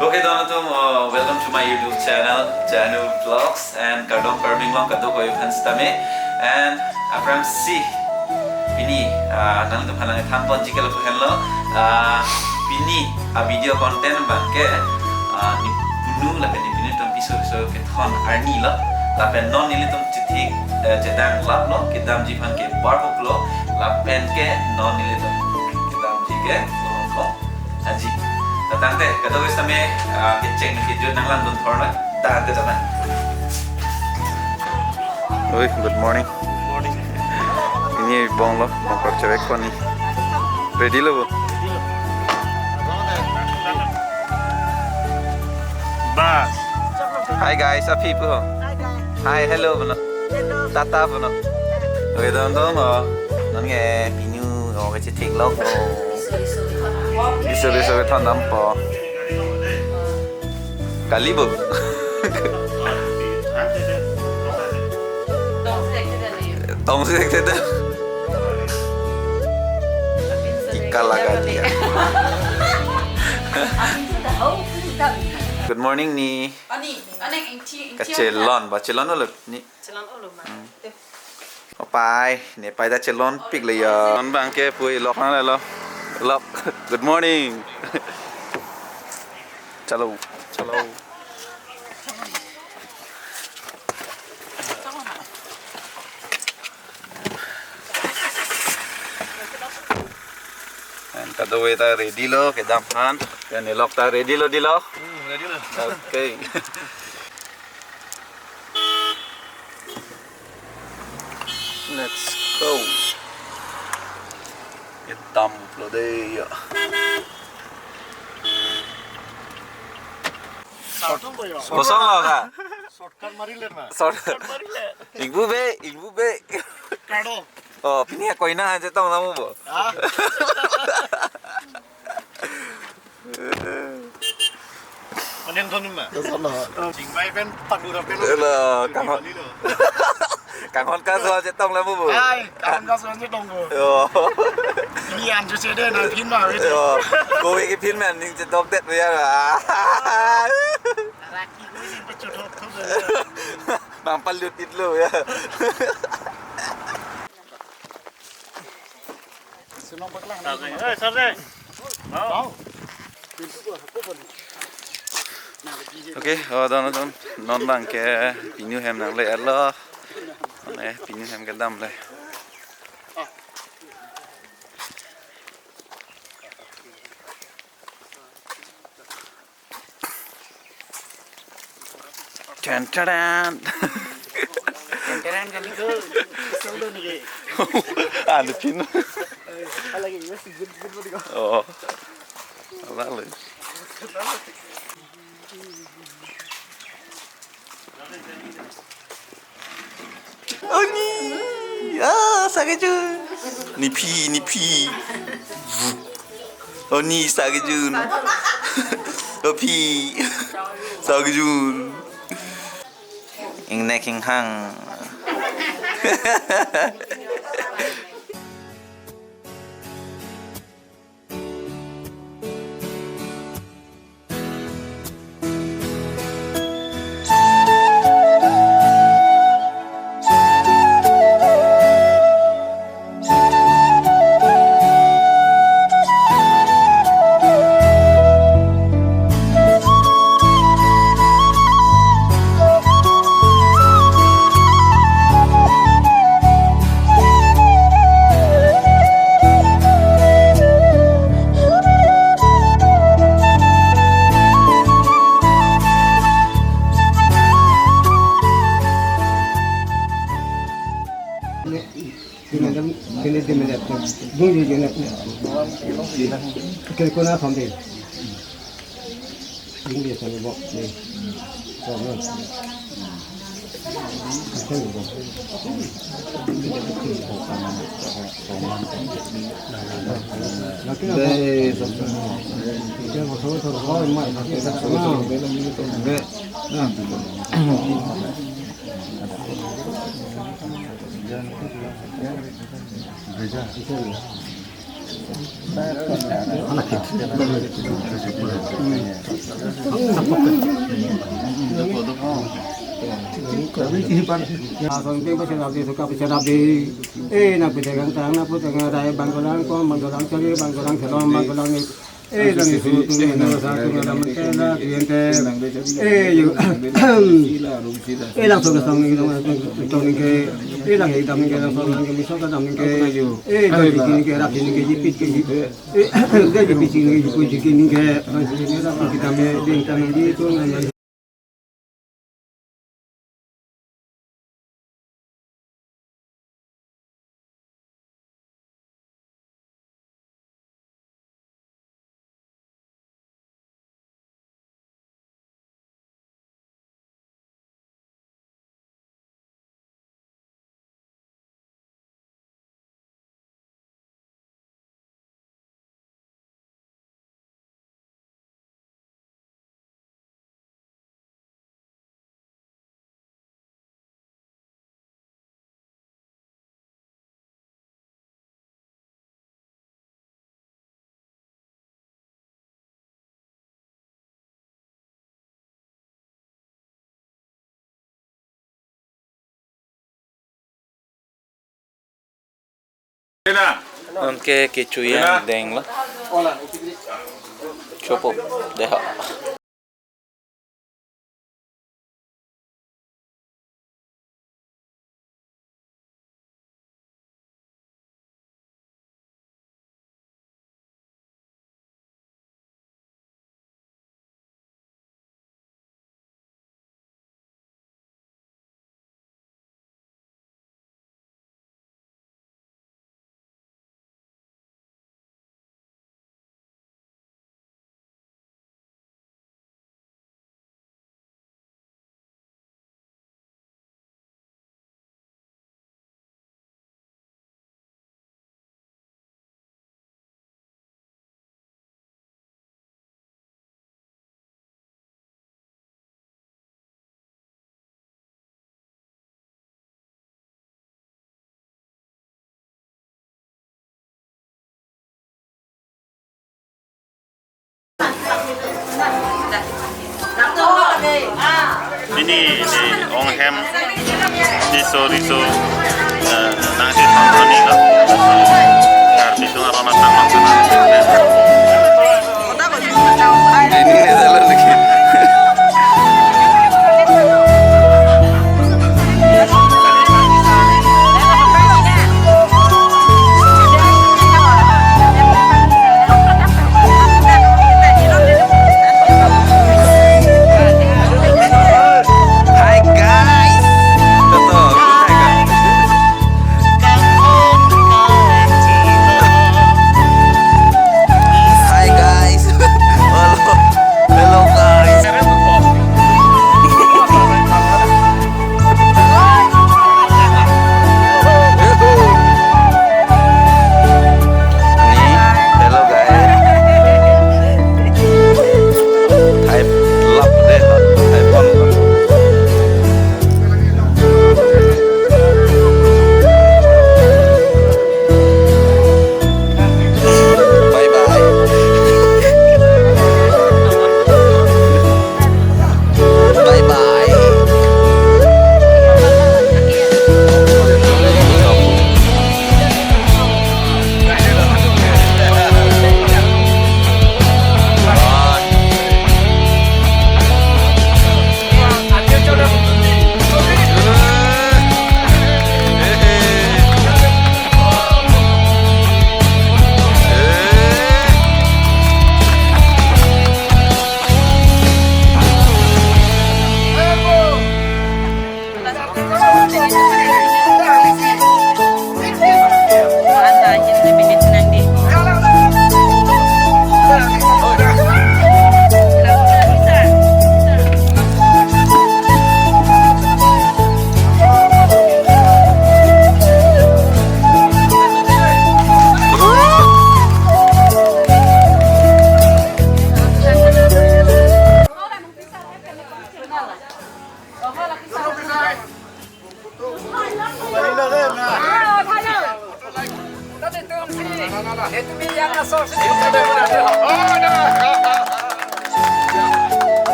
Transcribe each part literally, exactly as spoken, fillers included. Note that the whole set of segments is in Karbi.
Okay, don atum, uh, welcome to my YouTube channel, Janu Vlogs, and kardom karmi long kadokave aphan sitame, and aphrangsi pini, uh, nangtum aphan nangthan ponji ke lapu henlo, uh, pini a video content abang ke, uh, ne punu lapen ne pinu atum piso piso kethon arni lo, lapen non nelitum chethik, uh, chedang lap lo, kedamji aphan ke bar huk lo, lapen ke non nelitum kedamji ke Longkong Aji. Tangte, kadokave sitame, ah, kecheng kejut nanglang dun thor noi. Tangte tama. Oi, good morning. Morning. Pini bong lo, bong kok cewek ko ni. Ready lo, bu? Bas. Hi guys, a people. Hi guys. Hi, hello, bu no. Hello. Tata, bu no. Oi, don don, oh. Non ke pinu, oh, kachethik lo, oh. Iso iso kethon dampo. Kali, bu. Tong si ekte da. Ika laga dia. Good morning ni. Ani, ani ingti, ingti. Kachelon, ba chelon lo ni. Chelon olo ma. Hmm. Te. Opai, ne pai ta chelonpik le ya. Non abang ke pu ilok nanglelo. Ilok. Good morning. Chalo. Chalo. And kadokave ta ready lo, kedam aphan. Then ilok ta ready lo, di lo. Hmm, ready lo. Okay. Let's go. Kedam lo de ya. Kosong lo ka? Shortcut marile na. Short. Ingbu be, ingbu be. Kado. Oh, pini akoina aja tong namu bo. Ah. Mane thon ma. Kosong lo. Chingbai pen pandura pen. Elo, kanghon. Kanghon kaso aja tong lamu bo. Ai, kanghon kaso aja tong bo. Yo. Ini anju sede na phin ma. Yo. Ko ke phin man ning chetokdet ya. Raki ko ini pechuthok thok. Bang palut itlo ya. Sarde. Oi, sarde. Mau. Okay, oh, don don. Non abang ke pinu hem nangle-etlo. Mane pinu hem kedam le. Tan taran. Tan taran kami ke. Solo ni ke. Anu pin. Ala ke, masih good, good, good. Oh. Ala le. Oni, ah, sakejun. Nephi, nephi. Oni sakejun. Ophi. Sakejun. Ingnek inghang. Kene dem, kene dem le, bung di kene. Kene kona pam de. Bung di kene bo de. Bo no. Kene bo. Laki na bo. Kene bo thong thong bo mai laki na. Be. Na. Asong te pasi rabi suka pasi rabi. Eh, nang pasi kangtang, nang pasi kangrai, bang kolang kom, bang kolang chari, bang kolang selom, bang kolang ni. Eh, dan itu tu yang nang sa tu nang ke na diente. Eh, yu. Eh, langsung ke sang ni dong, dong ni ke. Eh, lang hidam ni ke, langsung lang ke misal ka dam ni ke. Eh, dan bikin ni ke, rapi ni ke, jipit ke, jipit. Eh, jadi bikin ni ke, jipit ni ke. Kita me, dia kita me di tu nang. Anke kecho-an denglo. Chopo, deho. Pini, ini ong hem riso riso, eh, nangsi thon thon ni lo. Karbi atum apa matang matang. Ini ni jalan lagi. Hi guys. Tutu.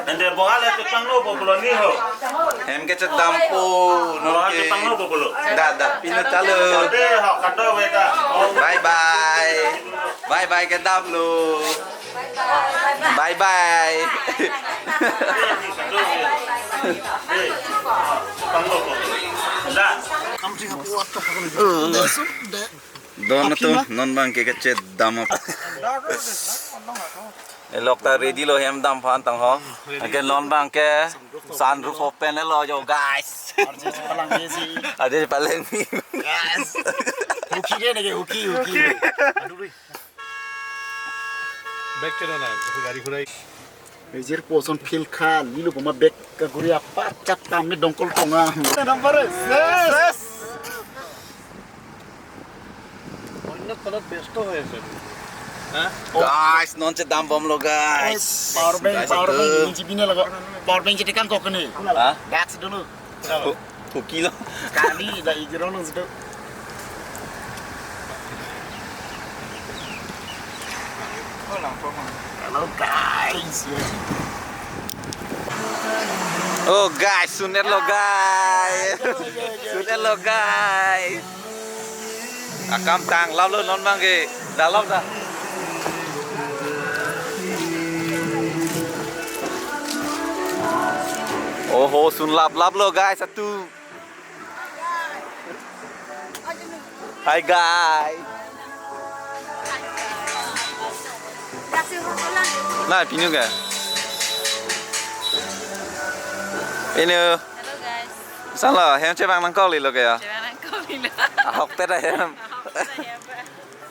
Ante bohal ya kepanglo populo ni ho. Hem kechedampo, non Bohal ke. Kepanglo populo. Da, da, pinu talo. Ante ho kado weta. Bye bye. Bye bye kedamlo. Bye bye. Kepanglo populo. Da. Don tu non bang ke kechedam ap. Elok ta ready lo hem dam aphan tang ho. Anke non bang ke sunroof open lo jo guys. Arje si palang ni si. Arje si palang ni. Yes. Huki ke neke huki huki. Back chalo na, gari ghura. Ejir poson phil kha, lilo poma bek kaguri apat chat tam me dongkol tonga. Number ses. অন্য ফোনত ব্যস্ত হৈ আছে। হা? Guys, non chedam bomlo guys. Power bank, guys, power itu. Bank, G B ne laga. Power bank jadi kan kok ni. Ha? Dak sedulu. Hu-, huki lo. Kali dah igro lo sudah. Hello guys. Oh guys, sun-et lo guys. Sun-et lo guys. Akam tang lap lo non bang ke. Dak lap dah. Oho, sun lap lap lo guys, atu. Hi guys. Nah, pinu ke? Ini. Hello guys. Sala, hem chevang nangkok lilo ke ya? Chevang nangkok lilo. Ahok te dah hem. Ahok te dah hem.